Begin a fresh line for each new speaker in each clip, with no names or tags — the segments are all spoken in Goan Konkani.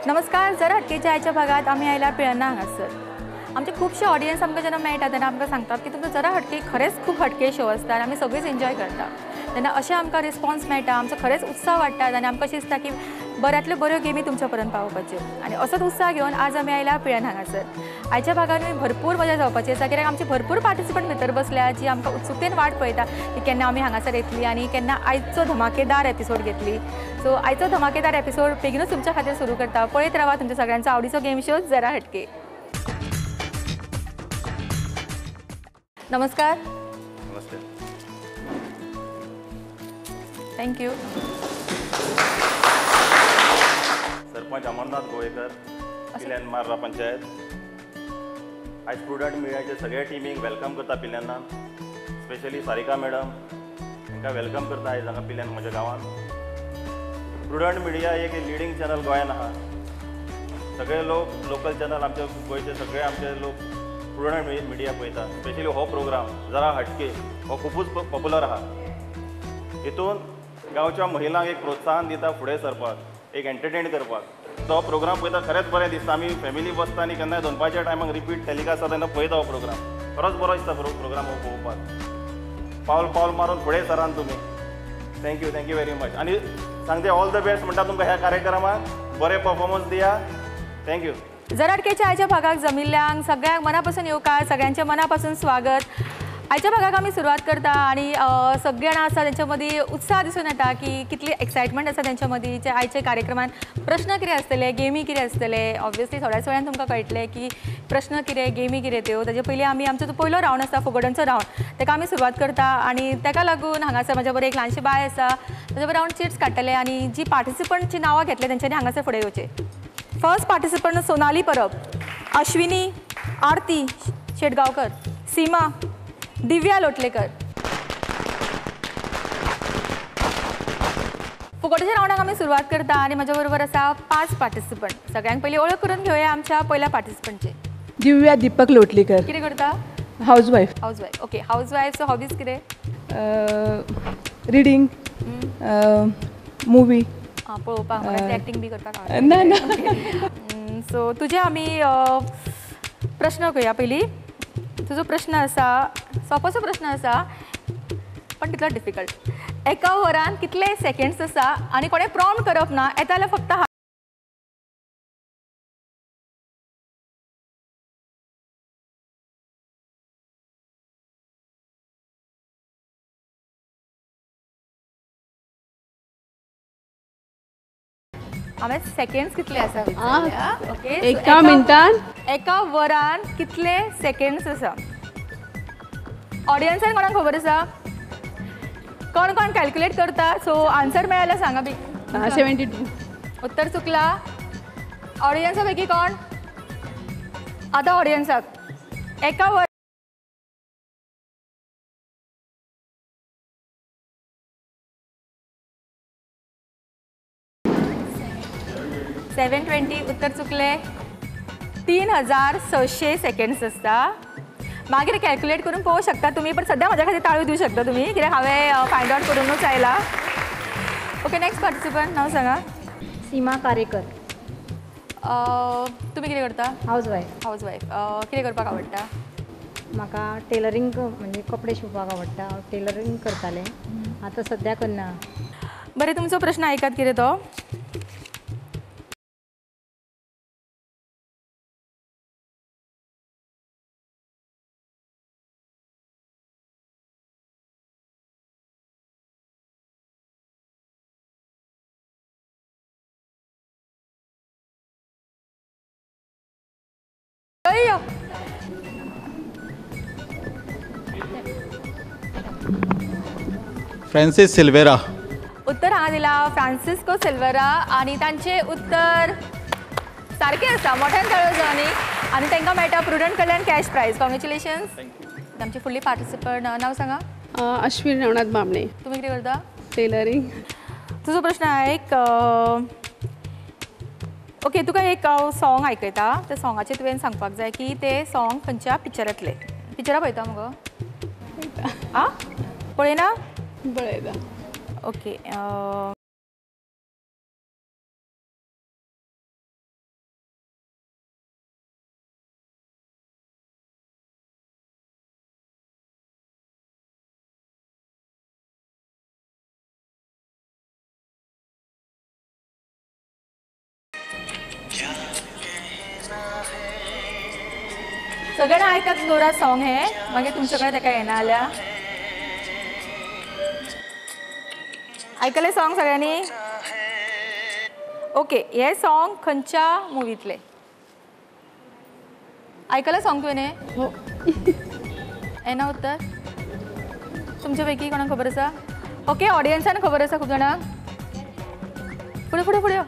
नमस्कार. जरा हटकेच्या आयच्या भागात आमी आयला पिळर्णा हांगासर. आमचे खुबशे ऑडियन्स आमकां जेन्ना मेळटा तेन्ना आमकां सांगतात की तुमकां जरा हटके खरेंच खूब हटके शो आसता आनी आमी सगळींच एन्जॉय करता. तेन्ना अशें आमकां रिस्पॉन्स मेळटा, आमचो खरेंच उत्साह वाडटा आनी आमकां अशें दिसता की बऱ्यांतल्यो बऱ्यो गेमी तुमच्या पर्यंत पावोवपाच्यो. आनी असोच उत्साह घेवन आज आमी आयला पिळर्णा हांगासर. आयच्या भागानूय भरपूर मजा जावपाची आसा, कित्याक आमची भरपूर पार्टिसिपंट भितर बसल्या जी आमकां उत्सुकतेन वाट पळयता की केन्ना आमी हांगासर येतली आनी केन्ना आयचो धमाकेदार एपिसोड घेतली. सो आयचो धमाकेदार एपिसोड बेगीनूच तुमच्या खातीर सुरू करता. पळयत रावा तुमच्या सगळ्यांचो आवडीचो गेम शो जरा हटके. नमस्कार.
नमस्ते.
Thank you.
Sarpanch Amarnath Govekar, Pilerne Marra panchayat. आयज प्रुडंट मिडियाचे सगळे टिमीक welcome करता पिल्याना, स्पेशली सारिका मॅडम हांकां welcome करता आयज हांगा पिल्यान म्हज्या गांवांत. प्रुडंट मिडिया एक लिडींग चॅनल गोंयान आहा. सगळे लोक लोकल चॅनल आमचे गोंयचे सगळे आमचे लोक प्रुडंट मिडिया पळयता. स्पेशली हो प्रोग्राम जरा हटके हो खुबूच पॉप्युलर आहा. हितून गांवच्या महिलांक एक प्रोत्साहन दिता फुडें सरपाक, एक एंटरटेन करपाक. तो प्रोग्राम पळयता खरेंच बरें दिसता. आमी फॅमिली बसता आनी केन्नाय दनपारच्या टायमाक रिपीट टेलिकास्ट जाता तेन्ना पळयता हो प्रोग्राम. खरोच बरो दिसता प्रोग्राम हो पळोवपाक. पावल पावल मारून फुडें सरान तुमी. Thank you, thank you very much. आनी सांगते ऑल the best म्हणटा तुमकां ह्या कार्यक्रमाक बरें परफॉर्मन्स दिया. Thank you.
जरा हटकेच्या आयच्या भागाक जमिल्ल्यांक सगळ्यांक मनापासून येवकार, सगळ्यांच्या मनापासून स्वागत. आयच्या भागाक आमी सुरवात करता आनी सगळे जाणां आसा तेंच्या मदीं उत्साह दिसून येता की कितली एक्सायटमेंट आसा तेंच्या मदीं. जे आयच्या कार्यक्रमान प्रश्न कितें आसतले, गेमी कितें आसतले. ऑब्वियसली थोड्याच वेळान तुमकां कळटलें की प्रश्न कितें, गेमी कितें त्यो. ताजे पयलीं आमी आमचो जो पयलो रावंड आसा फुगड्यांचो रावंड, ताका आमी सुरवात करता. आनी ताका लागून हांगासर म्हज्या बरोबर एक ल्हानशी बाय आसा, ताज्या बरोबर रावंड चिट्स काडटले आनी जी पार्टिसिपंटची नांवां घेतले तेंच्यांनी हांगासर फुडें येवचें. फर्स्ट पार्टिसिपंट सोनाली परब, अश्विनी, आरती शेटगांवकर, सीमा, दिव्या लोटलेकर. फुगोट्याच्या रावंडाक आमी सुरवात करता आनी म्हज्या बरोबर आसा 5 पार्टिसिपंट. सगळ्यांक पयलीं वळख करून घेवया आमच्या पयल्या पार्टिसिपंटची.
दिव्या दीपक लोटलेकर.
कितें करता?
Housewife.
Housewife, okay. Housewife, so hobbies कितें?
रिडींग, मुवी
पळोवपाक, एक्टींग बी करपाक.
ना ना.
सो तुजे आमी प्रश्न करूया पयलीं. तुजो प्रश्न आसा, सोंपोसो प्रश्न आसा पण तितलो डिफिकल्ट. एका वरान कितले सेकंड्स आसा आनी कोणें प्रॉम्प्ट करप ना, येता जाल्यार फक्त हांवें सेकंड्स कितले आसा. ओके,
एका मिनटान,
एका वरान कितले सेकंड्स आसा. ऑडियन्सान कोणाक खबर आसा? कोण कोण कॅल्क्युलेट करता? सो आन्सर मेळ्ळ्यार सांगा बी.
72.
उत्तर चुकला. ऑडियन्सा पैकी कोण? आतां ऑडियन्साक एका वर 720. उत्तर चुकले. 3600 सेकंड्स आसता. मागीर कॅल्क्युलेट करून पळोवंक शकता तुमी, पण सद्या म्हज्या खातीर ताळयो दिवं शकता तुमी, कित्याक हांवें फायंड आवट करूनूच आयला. ओके, नेक्स्ट पार्टिसिपंट नांव सांगा.
सीमा कारेकर.
तुमी कितें करता?
हावजवायफ.
हावजवायफ. कितें करपाक आवडटा?
म्हाका टेलरींग, म्हणजे कपडे शिंवपाक आवडटा. हांव टेलरींग करतालें, आतां सद्या करना.
बरें, तुमचो प्रश्न आयकात कितें तो.
फ्रांसीस सिल्वेरा.
उत्तर हांगा दिला फ्रांसिस्को सिल्वेरा आनी तांचें उत्तर सारकें आसा. मोठ्यान ताळयो जावं न्ही. आनी तांकां मेळटा प्रुडंट कडल्यान कॅश प्रायज. कॉंग्रेच्युलेशन्स. आमचे फुडली पार्टिसिपंट नांव सांगा.
अश्विन रवनाथ बामणे.
तुमी कितें करता?
टेलरींग.
तुजो प्रश्न आयक. ओके, तुका एक सॉंग आयकयता, त्या सॉंगाचेर तुवें सांगपाक जाय की तें सॉंग खंयच्या पिक्चरांतलें. पिक्चरां पळयता मुगो? आं, पळयना?
पळयता.
ओके. सगळ्यांना आयकात फ्लोरा सॉंग हे मागीर तुमचे कडेन ताका येना जाल्यार आयकलें सॉंग सगळ्यांनी? ओके, हे सॉंग खंयच्या मुवींतलें? आयकलें सॉंग तुवें? हो. येना उत्तर? तुमचे पैकी कोणाक खबर आसा? ओके, ऑडियन्सान खबर आसा खूब जाणांक. फुडें फुडें फुडें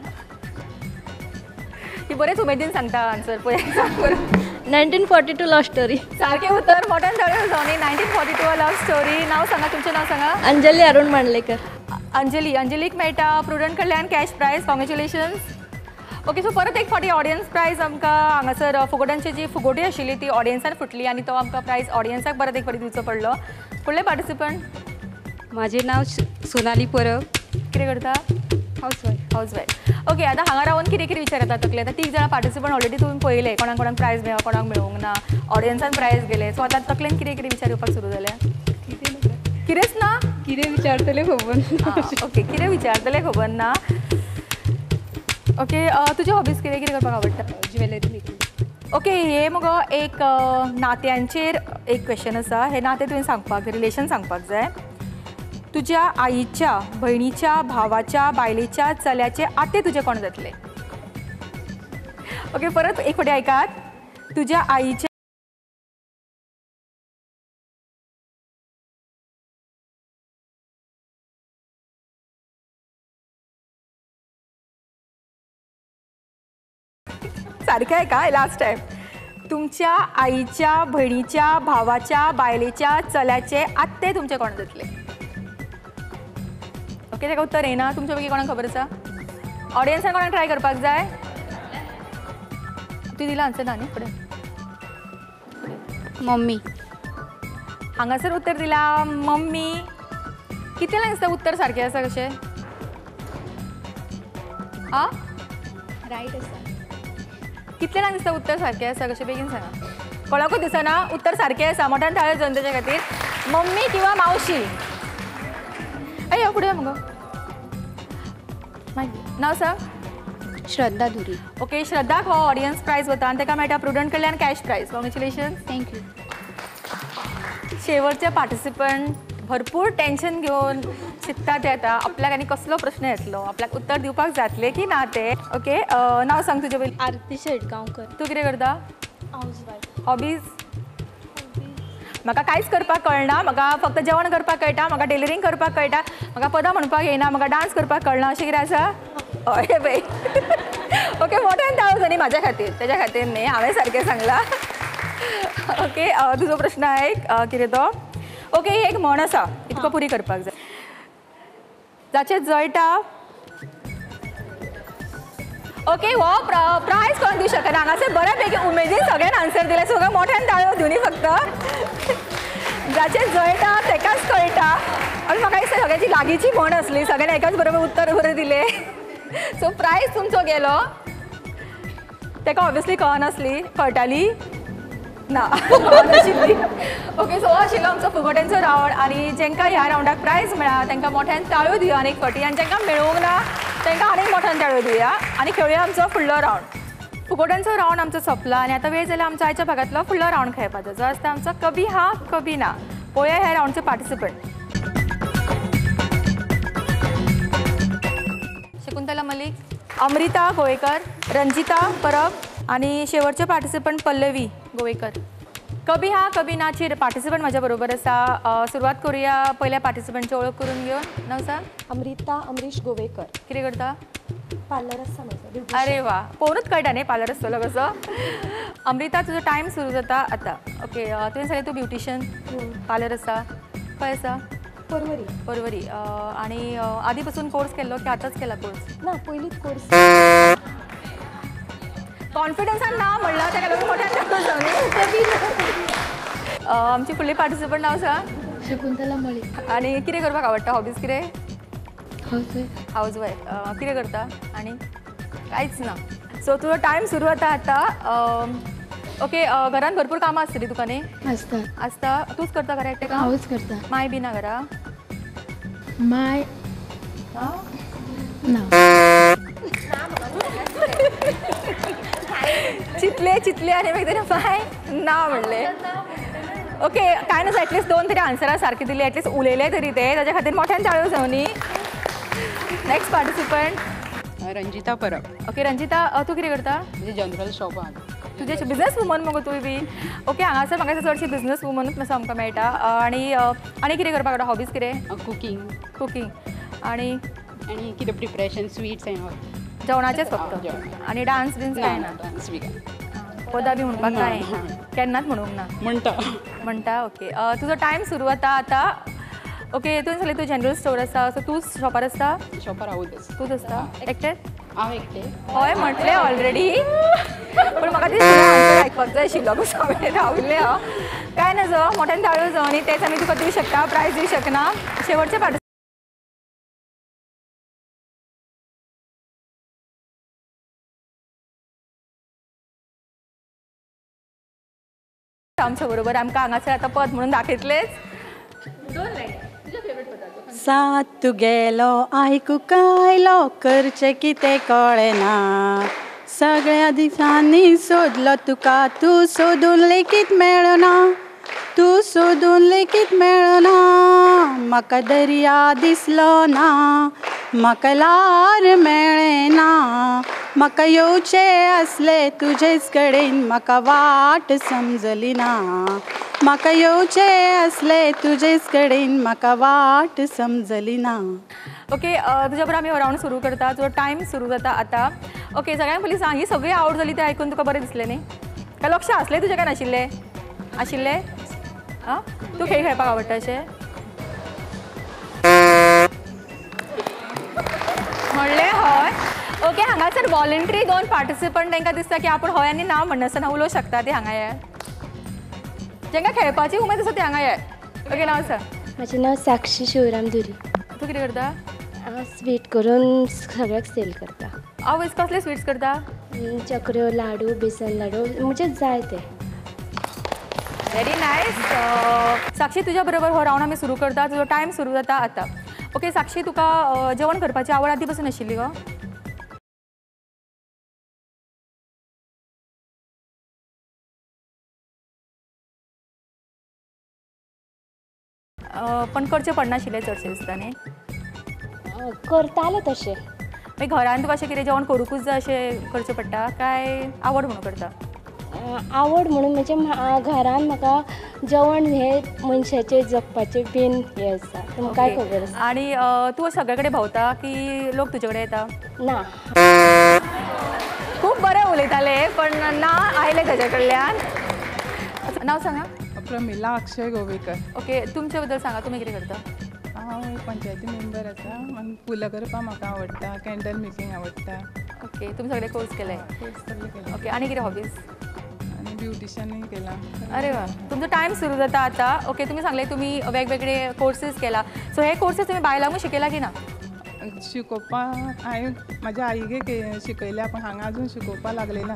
ही बरेच उमेदीन सांगता आन्सर. पळय
1942 लव्ह स्टोरी.
सारकें उत्तर. मोठ्यान ताळयो जावनी. 1942 लव्ह स्टोरी. नांव सांगा, तुमचें नांव सांगा.
अंजली अरुण मांडलेकर.
अंजली, अंजलीक मेळटा प्रुडंट कडल्यान cash prize. Congratulations. Okay, so परत एक फावटी ऑडियन्स प्रायज आमकां हांगासर फुगोट्यांची जी फुगोटी आशिल्ली ती ऑडियन्सान फुटली आनी तो आमकां प्रायज ऑडियन्साक परत एक फावटी दिवचो पडलो. फुडले पार्टिसिपंट.
म्हाजें नांव सोनाली परब.
कितें करता?
हावजवायफ.
हावजवायफ. ओके, आतां हांगा रावन कितें कितें विचार येता तकले? आतां 3 जाणां पार्टिसिपंट ऑलरेडी तुमी पळयले, कोणाक कोणाक प्रायज मेळ्ळो, कोणाक मेळूंक ना, ऑडियन्सान प्रायज गेले. सो आतां तकलेन कितें कितें विचार येवपाक सुरू जाले? कितेंच ना?
कितें विचारतलें खबर ना.
ओके, कितें विचारतलें खबर ना. ओके, तुजे हॉबीज कितें कितें करपाक आवडटा?
Jewellery making.
Okay, हे मुगो एक नात्यांचेर एक क्वेश्चन आसा. हे नातें तुवें सांगपाक, रिलेशन सांगपाक जाय. तुज्या आईच्या, भयणीच्या, भावाच्या, बायलेच्या, चल्याचे आते तुजे कोण जातले? ओके, परत एक फावटी आयकात. तुज्या आईच्या सारकें आहे काय? Last time. तुमच्या आईच्या, भयणीच्या, भावाच्या, बायलेच्या, चल्याचे आत्ते तुमचे कोण जातले? ओके, ताका उत्तर येना. तुमच्या पैकी कोणाक खबर आसा? ऑडियन्सान कोणाक ट्राय करपाक जाय? तुवें दिला आन्सर ना न्ही? फुडें
मम्मी.
हांगासर उत्तर दिला मम्मी. कितलें दिसता उत्तर सारकें आसा कशें? आं,
रायट आसा.
कितले जाणांक दिसता उत्तर सारकें आसा कशें? बेगीन सांगा. कोणाकूच दिसना उत्तर सारकें आसा? मोठ्यान ताळयो जनतेच्या खातीर. मम्मी किंवा मावशी. अय फुडें मुगो. मागीर नांव सांग.
श्रद्धा धुरी.
ओके, श्रद्धाक हो ऑडियन्स प्रायज वता आनी ताका मेळटा प्रुडंट कडल्यान cash prize. Congratulations.
Thank you.
शेवटचे पार्टिसिपंट भरपूर टेन्शन घेवन चिंतता ते आतां आपल्याक आनी कसलो प्रश्न येतलो, आपल्याक उत्तर दिवपाक जातलें की ना तें. ओके, नांव सांग तुजें पयलीं.
आरती शेटगांवकर.
तूं कितें करता?
हावजवायफ.
हॉबीज? म्हाका कांयच करपाक कळना, म्हाका फक्त जेवण करपाक कळटा, म्हाका टेलरींग करपाक कळटा, म्हाका पदां म्हणपाक येना, म्हाका डान्स करपाक कळना, अशें कितें आसा? हय बाय. ओके, मोठ्यान ताळो जाली म्हाज्या खातीर, तेज्या खातीर न्ही, हांवें सारकें सांगलां. ओके, तुजो प्रश्न आयक कितें तो. ओके, एक म्हण आसा, इतको पुरी करपाक जाय. जाचें जळटा. ओके, हो प्रायज कोण दिवंक शकना? हांगासर बऱ्या पैकी उमेदीन सगळ्यान आन्सर दिले, सगळ्या मोठ्यान ताळयो दिवनी. फक्त जाचें जळटा तेकाच कळटा. आनी म्हाका दिसता सगळ्यांची लागींची म्हण आसली, सगळ्यांनी एकाच बरोबर उत्तर बरें दिलें. सो प्रायज तुमचो गेलो. तेका ऑब्वियसली कळनासली, कळटाली ना कळनाशिल्ली. ओके, सो आशिल्लो आमचो फुगोट्यांचो रावंड आनी जेंकां ह्या रावंडाक प्रायज मेळ्ळा तांकां मोठ्यान ताळयो दिवया आनी एक फावटी, आनी जेंकां मेळूंक ना तांकां आनीक मोठ्यान ताळयो दिवया आनी खेळुया आमचो फुडलो रावंड. फुगोट्यांचो रावंड आमचो सोंपला आनी आतां वेळ जाल्या आमच्या आयच्या भागांतलो फुडलो रावंड खेळपाचो, जो आसता आमचो कभी हा कभी ना. पळोवया ह्या रावंडचे पार्टिसिपंट. शकुंतला मलिक, अमृता गोवेकर, रंजिता परब आनी शेवटचे पार्टिसिपंट पल्लवी गोवेकर. कभी हा कभी नाची पार्टिसिपंट म्हाज्या बरोबर आसा. सुरवात करूया पयल्या पार्टिसिपंटची ओळख करून घेवन. नांव सांग.
अमृता अमरीश गोवेकर.
कितें करता?
पार्लर आसा म्हजो.
अरे वा, पळोवनूच कळटा न्ही पार्लर आसतलो कसो. अमृता, तुजो टायम सुरू जाता आतां. ओके, तुवें सांगलें तूं ब्युटिशन, पार्लर आसा, खंय आसा?
परवरी.
परवरी. आनी आदी पासून कोर्स केल्लो की आतांच केला कोर्स?
ना, पयलींच कोर्स.
कॉन्फिडन्सान ना म्हणलां ताका लागून मोठ्यान आमची फुडली पार्टिसिपंट नांव सांग.
शकुंतला मळीक.
आनी कितें करपाक आवडटा? हॉबीज कितें?
हावजवायफ.
हावजवायफ. कितें करता आनी? कांयच ना. सो तुजो टायम सुरू जाता आतां. ओके, घरान भरपूर कामां आसतलीं तुका न्ही?
आसता.
आसता. तूंच करता घरा एकटें काम?
हांवूच करता.
माय बी ना घरा?
माय ना.
चितले चितले आनी मागीर ताणें माय ना म्हणलें. ओके कांय ना, एटलिस्ट 2 तरी आन्सरां सारकी दिली, एटलिस्ट उलयले तरी ते, ताच्या खातीर मोठ्यान ताळयो जावनी. Next participant
Ranjita Parab.
Okay Ranjita, तूं कितें करता?
म्हणजे जनरल शॉपान.
तुजें बिजनस वुमन मगो तूं बी. ओके हांगासर म्हाका चडशी बिजनस वुमनूच मातसो आमकां मेळटा. आनी आनी कितें करपाक आवडटा? हॉबीज कितें?
कुकींग.
कुकींग आनी
आनी कितें प्रिपरेशन स्वीट्स एंड ऑल.
जेवणाचेच फक्त? आनी डान्स बीन कांय ना?
डान्स बी
पदां बी म्हणपाक कांय केन्नाच म्हणूंक ना?
म्हणटा.
म्हणटा. ओके तुजो टायम सुरू जाता आतां. ओके तुवें सांगलें तूं जनरल स्टोर आसा, सो तूंच शॉपार आसता?
शॉपार हांवूच आसता.
तूंच आसता एकटें?
हांव एकटें.
हय म्हटलें ऑलरेडी, पूण म्हाका ती आन्सर आयकपाक जाय आशिल्लो, कसो हांवें राविल्लें हांव. कांय ना जो मोठ्यान ताळयो जावं आनी तेच आमी तुका दिवं शकता, प्रायज दिवं शकना. शेवटचे पार्टिसिपंट आमच्या बरोबर आमकां हांगासर आतां पद म्हणून दाखयतलेच.
सात तुगेलो आयकूंक आयलो, करचें कितें कळना, सगळ्या दिसांनी सोदलो तुका, तूं सोदून लेगीत मेळना, तूं सोदून लेगीत मेळना, म्हाका दर्या दिसलो ना, म्हाका ल्हार मेळ्ळें ना, म्हाका येवचें आसलें तुजेच कडेन, म्हाका वाट समजली ना, म्हाका येवचें आसलें तुजेच कडेन, म्हाका वाट समजली ना.
ओके तुज्या बरोबर आमी हो रावंड सुरू करता, तुजो टायम सुरू जाता आतां. ओके सगळ्यांत पयलीं सांग, ही सगळी आवड जाली तें आयकून तुका बरें दिसलें न्ही? काय लक्ष आसलें तुजें काय नाशिल्लें? आशिल्लें? आं तूं खेळ खेळपाक आवडटा अशें म्हणलें? हय. ओके हांगासर वॉलंटरी 2 पार्टिसिपंट तांकां दिसता की आपूण हय आनी ना म्हणनासतना उलोवंक शकता, ते हांगा ये. जांकां खेळपाची उमेद आसा ते हांगा ये. ओके नांव सांग.
म्हजें नांव साक्षी शिवराम धुरी.
तूं कितें करता?
हांव स्वीट करून सगळ्याक सेल करता.
आवयस कसले स्वीट्स करता?
चकऱ्यो, लाडू, बेसन लाडू, म्हणजे जाय ते.
Very nice. साक्षी तुज्या बरोबर हो रावंड आमी सुरू करता, तुजो टायम सुरू जाता आतां. ओके साक्षी, तुका जेवण करपाची आवड आदी पासून आशिल्ली गो? पण करचें पडनाशिल्लें चडशें दिसता न्ही?
करतालें तशें.
मागीर घरान तुका अशें कितें जेवण करूंकूच जाय अशें करचें पडटा काय आवड म्हणून करता?
आवड म्हणून म्हणजे घरान म्हाका जेवण हें मनशाचें जगपाचें मेन हें आसा, तुमकांय खबर आसा.
आनी तूं सगळे कडेन भोंवता की लोक तुजे कडेन येता?
ना.
खूब बरें उलयतालें पण ना आयलें ताजे कडल्यान. नांव सांगा.
प्रमिला अक्षय गोवेकर.
ओके तुमचे बद्दल सांगा, तुमी कितें करता?
हांव पंचायती मेंबर आसा आनी फुलां करपाक म्हाका आवडटा, कॅन्डल मेकिंग आवडटा.
ओके तुमी सगळे कोर्स केले?
कोर्स सगळे केले.
ओके आनी कितें हॉबीज?
आनी ब्युटिशनूय केलां.
अरे वा, तुमचो टायम सुरू जाता आतां. ओके तुमी सांगलें तुमी वेगवेगळे कोर्सीस केला, सो हे कोर्सीस तुमी बायलांकूय शिकयला की ना?
शिकोवपाक हांवें म्हाज्या आईगे शिकयल्या, पूण हांगा अजून शिकोवपाक लागलें ना.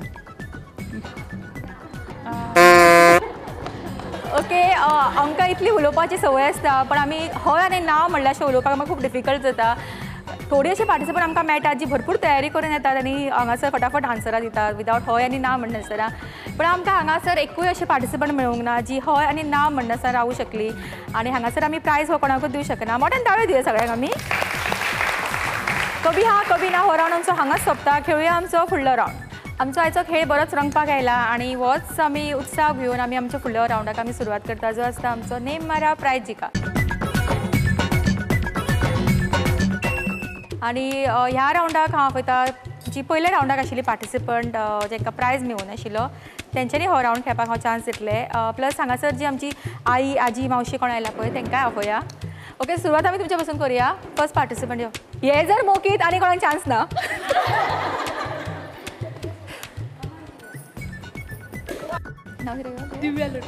ओके आमकां इतली उलोवपाची संवय आसता, पण आमी हय आनी ना म्हणल्यार अशें उलोवपाक आमकां खूब डिफिकल्ट जाता. थोडी अशी पार्टिसिपंट आमकां मेळटात जी भरपूर तयारी करून येतात आनी हांगासर फटाफट आन्सरां दितात विदावट हय आनी ना म्हणनासतना, पण आमकां हांगासर एकूय अशें पार्टिसिपंट मेळूंक ना जी हय आनी ना म्हणनासतना रावूं शकली. आनी हांगासर आमी प्रायज हो कोणाकूच दिवं शकना. मोठ्यान ताळयो दिवया सगळ्यांक आमी. कभी हा कभी ना हो रावंड आमचो हांगाच सोंपता. खेळुया आमचो फुडलो रावंड. आमचो आयचो खेळ बरोच रंगपाक आयला आनी होच आमी उत्साह घेवन आमी आमच्या फुडल्या रावंडाक आमी सुरवात करता, जो आसता आमचो नेम मारा प्रायज जिका. आनी ह्या रावंडाक हांव आपयता जी पयल्या रावंडाक आशिल्ली पार्टिसिपंट जांकां प्रायज मेळूं नाशिल्लो तेंच्यांनी हो रावंड खेळपाक हांव चान्स दितलें. प्लस हांगासर जी आमची आई, आजी, मावशी कोण आयला पळय तांकांय आपया. ओके सुरवात आमी तुमच्या पासून करुया. फर्स्ट पार्टिसिपंट यो. हे जर मोखीत आनी कोणाक चान्स ना.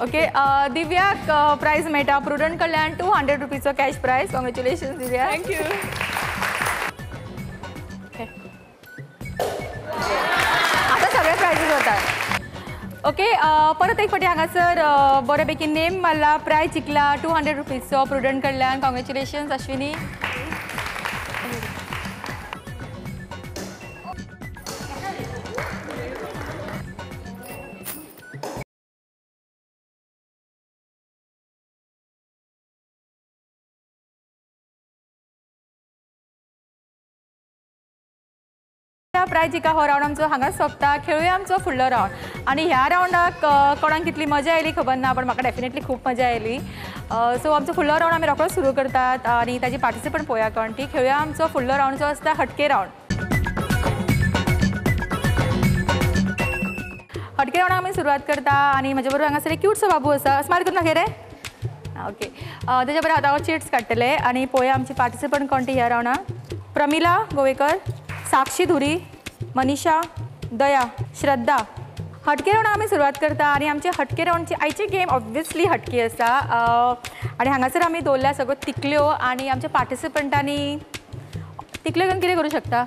ओके दिव्याक प्रायज मेळटा प्रुडंट कडल्यान 200 रुपीचो cash prize. Congratulation Divya.
Thank you.
आतां सगळे प्रायजीस वतात. ओके परत एक फावटी हांगासर बऱ्यापैकी नेम मारला, प्रायज जिखला 200 रुपीचो प्रुडंट कडल्यान. कॉंग्रेच्युलेशन्स अश्विनी. प्रायज जिका हो रावंड आमचो हांगाच सोंपता. खेळुया आमचो फुडलो रावंड आनी ह्या रावंडाक कोणाक कितली मजा आयली खबर ना, पण म्हाका डेफिनेटली खूब मजा आयली. सो आमचो फुडलो रावंड आमी रोखडोच सुरू करतात आनी ताजी पार्टिसिपंट पळोवया कोण ती. खेळुया आमचो फुडलो रावंड जो आसता हटके रावंड. हटके रावंडाक आमी सुरवात करता आनी म्हजे बरोबर हांगासर एक क्यूटसो बाबू आसा. स्मायल करून दाखय रे. ओके, तेच्या बरोबर आतां हांव चिट्स काडटले आनी पळोवया आमची पार्टिसिपंट कोण ती ह्या रावंडाक. प्रमिला गोवेकर, साक्षी धुरी, मनीषा, दया, श्रद्धा. हटके रावंडाक आमी सुरवात करता आनी आमचे हटके रावंडची आयची गेम ऑब्वियसली हटकी आसा. आनी हांगासर आमी दवरल्या सगळ्यो तिकल्यो आनी आमच्या पार्टिसिपंटांनी तिकल्यो घेवन कितें करूं शकता?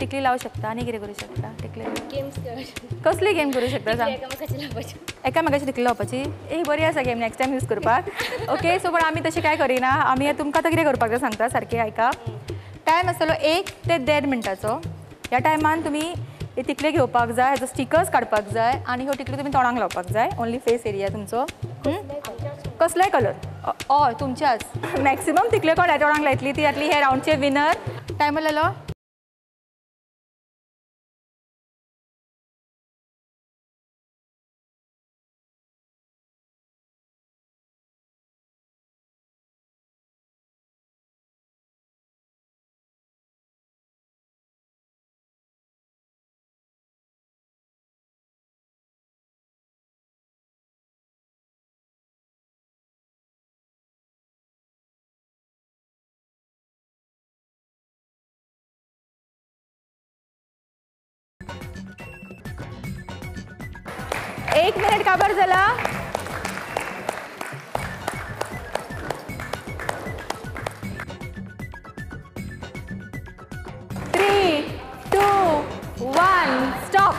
टिकली लावू शकता आनी कितें करूं शकता? टिकली कसली गेम करूं शकता सांग? एकामेकाची टिकली लावपाची. एक बरी आसा गेम, नेक्स्ट टायम यूज करपाक. ओके, सो पण आमी तशें कांय करिना. आमी तुमकां आतां कितें करपाक जाय सांगता, सारकें आयका. टायम आसतलो 1 ते 1.5 मिनटाचो. ह्या टायमान तुमी तिकले घेवपाक जाय, हेजो स्टिकर्स काडपाक जाय आनी ह्यो टिकल्यो तुमी तोंडाक लावपाक जाय. ओनली फेस एरिया तुमचो. कसलोय कलर हय तुमच्याच. मॅक्सिमम तिकल्यो कोणा तोंडाक लायतली ती जातली हे रावंडचे विनर. टायमर लायलो. एक मिनिट काबर झाला. 3, 2, 1 स्टॉप.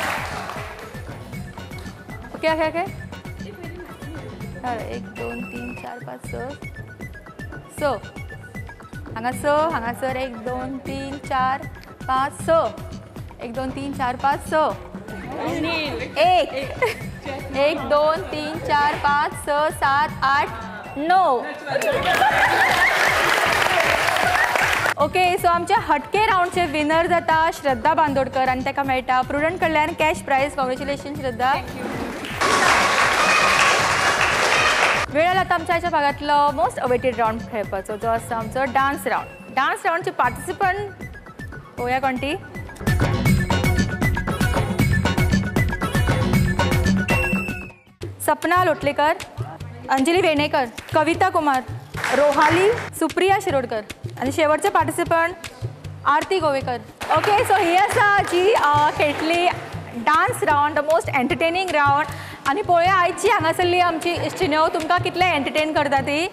Okay okay okay. 1 2 3 4 5 6 6 हांगा 6 हांगासर 1 2 3 4 5 6 1 2 3 4 5 6 1 1 2 3 4 5 6 7 8 9. ओके, सो आमच्या हटके रावंडचे विनर जाता श्रद्धा बांदोडकर आनी ताका मेळटा प्रुडंट कडल्यान कॅश प्रायज. कॉंग्रेच्युलेशन श्रद्धा. वेळ आला आतां आमच्या ह्या भागांतलो मोस्ट अवेटेड रावंड खेळपाचो, जो आसा आमचो डान्स रावंड. डान्स रावंडचे पार्टिसिपंट पळोवया कोण ती. सपना लोटलेकर, अंजली वेणेकर, कविता कुमार, रोहाली, सुप्रिया शिरोडकर आनी शेवटचे पार्टिसिपंट आरती गोवेकर. ओके, सो ही आसा जी खेळटली dance round, the most entertaining round. आनी पळोवया आयची हांगासरली आमची इश्टिण्यो तुमकां कितले एंटरटेन करता ती.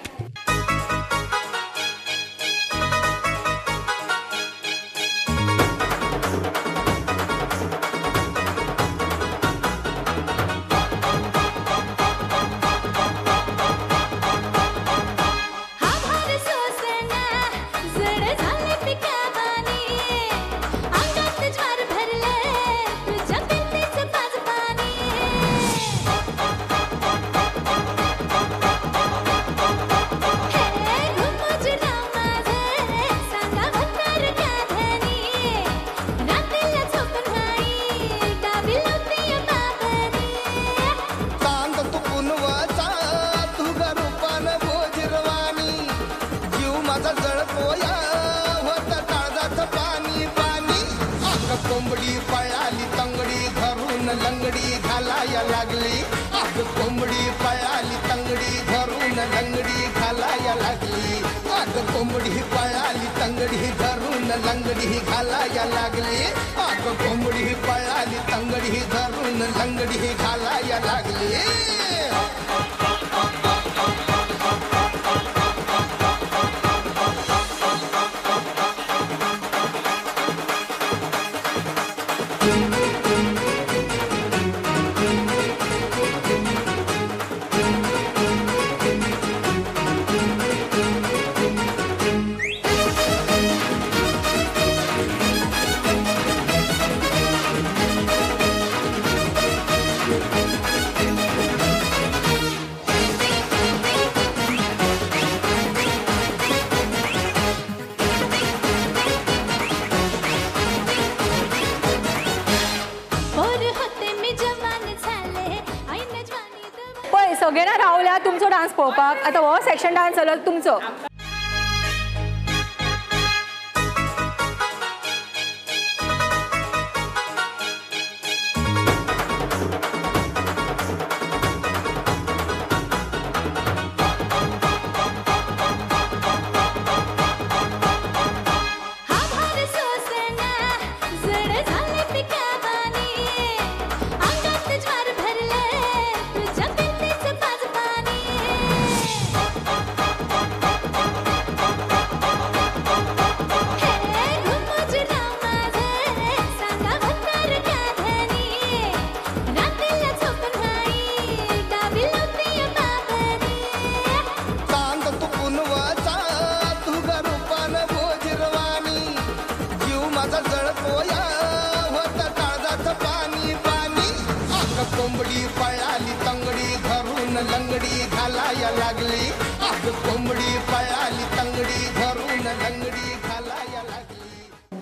आयला तुमचो डान्स पळोवपाक. आतां हो सेक्शन डान्स जालो तुमचो.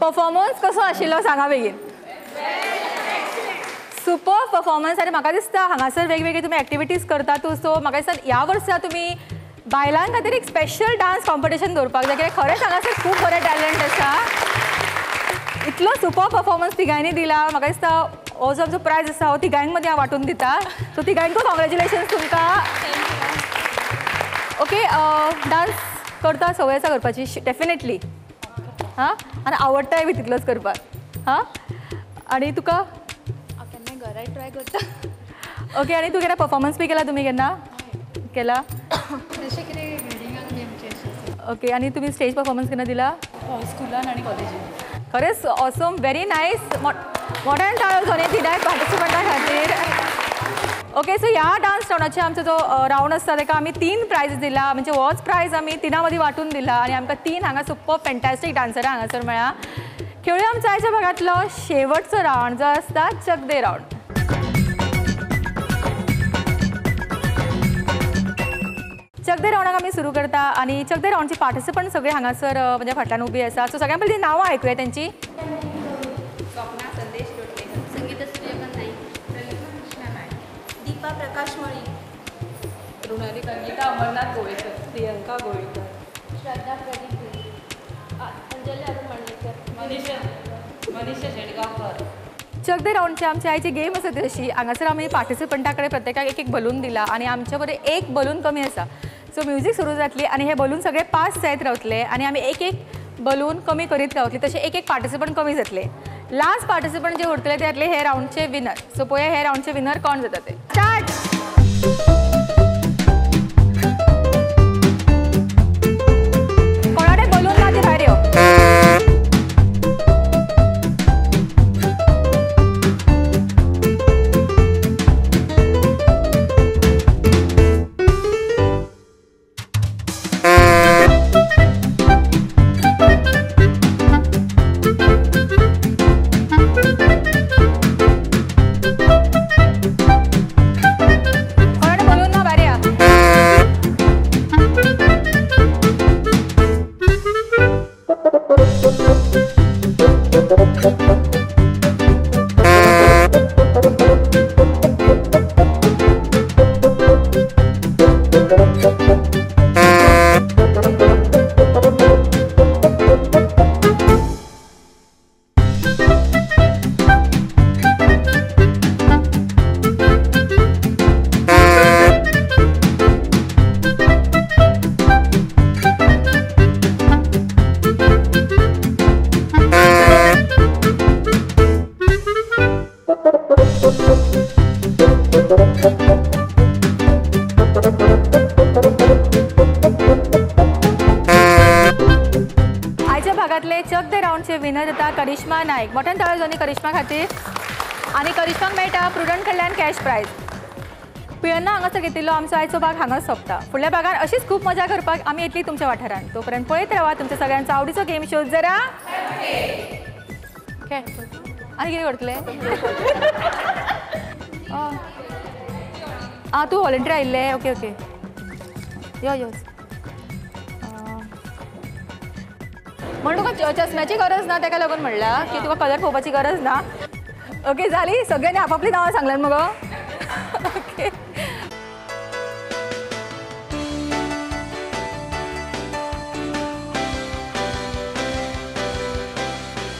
परफॉर्मन्स कसो आशिल्लो सांगा बेगीन. Super performance. आनी म्हाका दिसता हांगासर वेगवेगळे तुमी एक्टिविटीज करतात. सो म्हाका दिसता ह्या वर्सा तुमी बायलां खातीर एक स्पेशल डान्स कॉम्पिटिशन दवरपाक जाय, कित्याक खरेंच हांगासर खूब बरें टॅलंट आसा. इतलो सुपर परफॉर्मन्स तिगांयनी दिला. म्हाका दिसता हो जो आमचो प्रायज आसा हो तिगांय मदीं हांव वांटून दिता. सो तिगांयकूय कॉंग्रेच्युलेशन्स तुमकां. ओके, डान्स करता संवय आसा करपाची डेफिनेटली. हां, आनी आवडटाय बी तितलोच करपाक. हां, आनी तुका
केन्ना घराय ट्राय करता.
ओके, आनी तूं केन्ना परफॉर्मन्स बी केला तुमी केन्ना केला?
तशें कितें बिल्डिंगाक बी आमचें.
ओके, आनी तुमी स्टेज परफॉर्मन्स केन्ना दिला?
स्कुलान आनी कॉलेजीन.
खरेंच ऑसम, व्हेरी नायस. मोठ्यान टाळो जावं तिनाय पार्टिसिपंटा खातीर. ओके, सो ह्या डान्स रावंडाचे आमचो जो रावंड आसता ताका आमी 3 प्रायज दिला. म्हणजे होच प्रायज आमी 3 मदीं वांटून दिला आनी आमकां 3 हांगा सुपर फॅन्टॅस्टीक डान्सरां हांगासर मेळ्ळा. खेळुया आमच्या आयच्या भागांतलो शेवटचो रावंड जो आसता चकदे रावंड. चकदे रावंडाक आमी सुरू करता आनी चकदे रावंडची पार्टिसिपंट सगळे हांगासर म्हणजे फाटल्यान उबी आसा. सो सगळ्यां पयलीं नांवां आयकुया तेंची.
स्वप्ना संदेश लोटलेकर, संगीता सूर्यकांत नाईक,
कृष्णा नाईक,
दीपा प्रकाश मळी,
मृणाली संगीता अमरनाथ गोवेकर, प्रियंका गोवेकर,
श्रद्धा प्रदीप धुरी, अंजली अरुण मांडलेकर,
मनीषा शेटगांवकर.
चकदे रावंडची आमची आयची गेम आसा तशी. हांगासर आमी पार्टिसिपंटा कडेन प्रत्येकाक एक एक बलून दिला आनी आमचे बरें एक बलून कमी आसा. सो म्युजीक सुरू जातली आनी हे बलून सगळे पास जायत रावतले आनी आमी एक एक बलून कमी करीत रावतली, तशें एक एक पार्टिसिपंट कमी जातले. लास्ट पार्टिसिपंट जे उरतले ते जातले हे रावंडचे विनर. सो पळोवया हे रावंडचे विनर कोण जाता ते. स्टार्ट. कोणाकडे बलून ना ते भायर यो. विनर जाता करिश्मा नायक. मोठ्यान टाळयो जावनी करिश्मा खातीर. आनी करिश्माक मेळटा प्रुडंट कडल्यान कॅश प्रायज. पियन्ना हांगासर घेतिल्लो आमचो आयचो भाग हांगाच सोंपता. फुडल्या भागान अशीच खूब मजा करपाक आमी येतली तुमच्या वाठारान. तोपर्यंत पळयत रावा तुमच्या सगळ्यांचो आवडीचो गेम शो जरा. आनी कितें करतले? आं, तूं व्हॉलंटियर आयिल्लें. ओके ओके, यो यो. म्हण तुका चश्म्याची गरज ना ताका लागून म्हणला की तुका कलर पळोवपाची गरज ना. ओके, जाली सगळ्यांनी आपापली नांवां सांगल्यान मगो. ओके.